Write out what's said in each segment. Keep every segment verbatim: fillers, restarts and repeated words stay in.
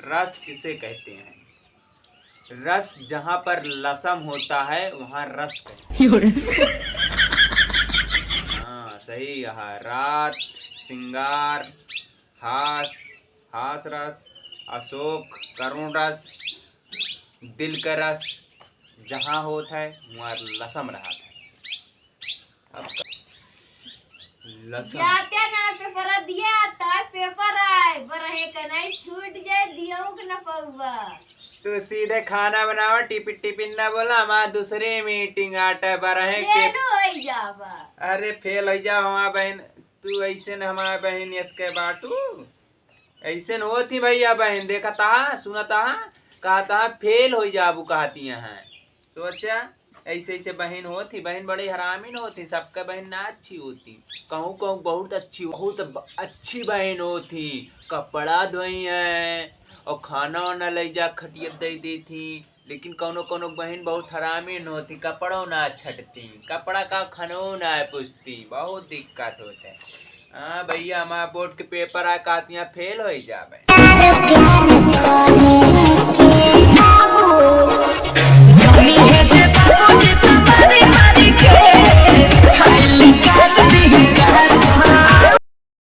रस किसे कहते हैं? रस जहाँ पर लसम होता है, वहाँ रस कहते हैं। हाँ, सही कहा। रात, सिंगार, हास, हास रस, अशोक, करुण रस, दिल का रस जहाँ होत है, वहाँ लसम रहत है। अब का-, लसम। जाते ना पेपर दिया, तार पेपर आए, बरहे का नहीं छूट जाए, दियो के न पौवा। तू सीधे खाना बनावा, टिफिन टिफिन ना बोला, हमार दूसरे मीटिंग आटा बरहे के। फेल हो जाबा। अरे फेल हो जा हमार बहन, तू ऐसे न हमार बहन यस के बाटू। ऐसे न होत ही भैया बहन, देखत हा, सुनत हा, कहत हा फेल हो जाबू कहती हैं। सोचा, ऐसे ऐसे बहन होत ही, बहन बड़ी हरामी न होत ही, सबका बहन ना अच्छी होती। कहूँ कहूँ बहुत अच्छी, बहुत ब-, अच्छी बहन होत ही, कपड़ा धोई हैं और खाना वाना ले जा खटिया दे देत ही। लेकिन कौनो कौनो बहन बहुत हरामी न होती, कपड़ो ना छटती, कपड़ा का खनो ना पूछती, बहुत दिक्कत होते। हाँ भैया, हमार बोर्ड के पेपर आ कहतियाँ फेल हो जाबे।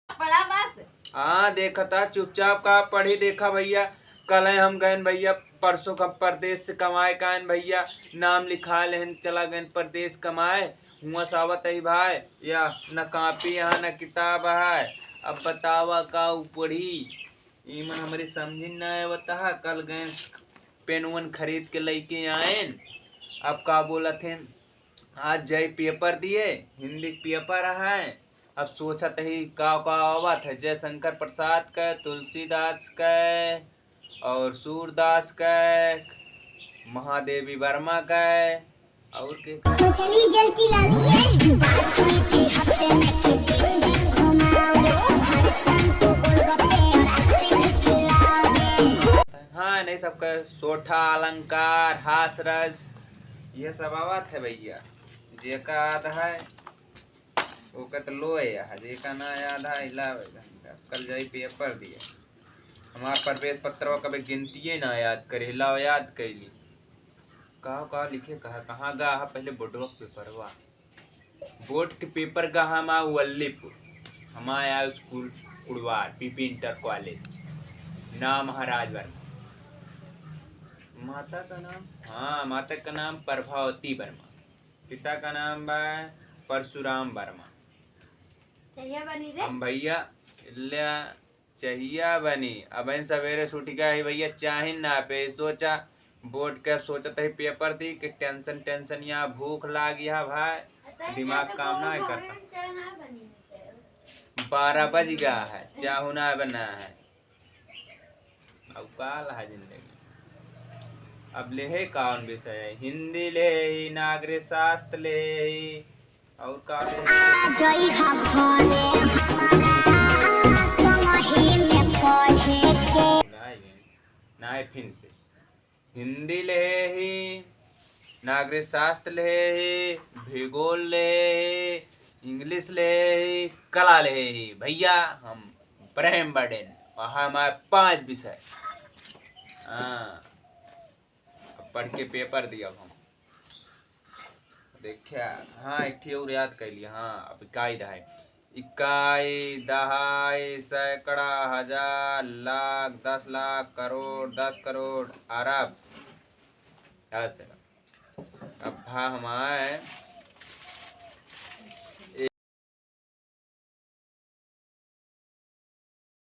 बड़ा बात। हाँ, देखता चुपचाप का पढ़ी। देखा भैया, कल हम गए भैया, परसों का परदेश से कमाए का आएन भैया, नाम लिखा लेहन, चला गए परदेश कमाए। हुआं से आवत ही भाई, या न कापी है न किताब है। अब बतावा का उ पढ़ी, इमन हमरे समझिन ना आवत है। कल गए पेन वेन खरीद के लेके आएन। अब का बोलत हैं, आज जाई पेपर दिए, हिंदी के पेपर है। अब सोचत ही का का आवत है, जयशंकर प्रसाद का, तुलसीदास का, और सूरदास का, महादेवी वर्मा का, और के का? हाँ, नहीं सबका सोठा, अलंकार, हास रस, ये सब आवत है भैया। जेका याद है, ओका तो लो है, जेका ना याद है, हिलावे। कल जाई पेपर दिए। हमार प्रवेश पत्रवा कभी गिनतिये ना याद करे, हिलाओ याद कैली। का, का लिखे, कहा, कहाँ गा है पहले बोर्डवा के पेपरवा? बोर्ड के पेपर गा है हमार वल्लीपुर। हमार आया स्कूल कुड़वार, पीपी इंटर कॉलेज। नाम है राज वर्मा। माता का नाम, हाँ, माता का नाम प्रभावती वर्मा। पिता का नाम बा परशुराम वर्मा। चहिया बनी रे। हम भैया, ले चहिया बनी। अब इन सवेरे से उठ गया है भैया, चाही ना पे सोचा, बोर्ड के सोचत ही पेपर दी कि टेंशन, टेंशन, यहाँ भूख लाग, यहाँ भाई, दिमाग काम ना करता। बारह बज गया है, चाहू ना बना है। अब का लहा जिंदगी। अब लेहे कौन विषय है? हिंदी लेहे ही, नागरिक शास्त्र लेहे ही, और का लेहे ही? आ जइहा घरे हमारा संगही में पढ़े के। भुलाइ गए। नाहीं फिन से। हिंदी लेहे ही, नागरिक शास्त्र लेहे ही, भूगोल लेहे ही, इंग्लिश लेहे ही, कला लेहे ही। भैया, हम ब्रह्म बडेन, वहाँ हमारे पाँच विषय। हाँ, अब पढ़ के पेपर दिया हम। देखा, हाँ, एक ठे और याद कर लिया। हाँ, अब इकाई दहाई, इकाई, दहाई, सैकड़ा, हजार, लाख, दस लाख, करोड़, दस करोड़, अरब, दस अरब। अब भा हमारे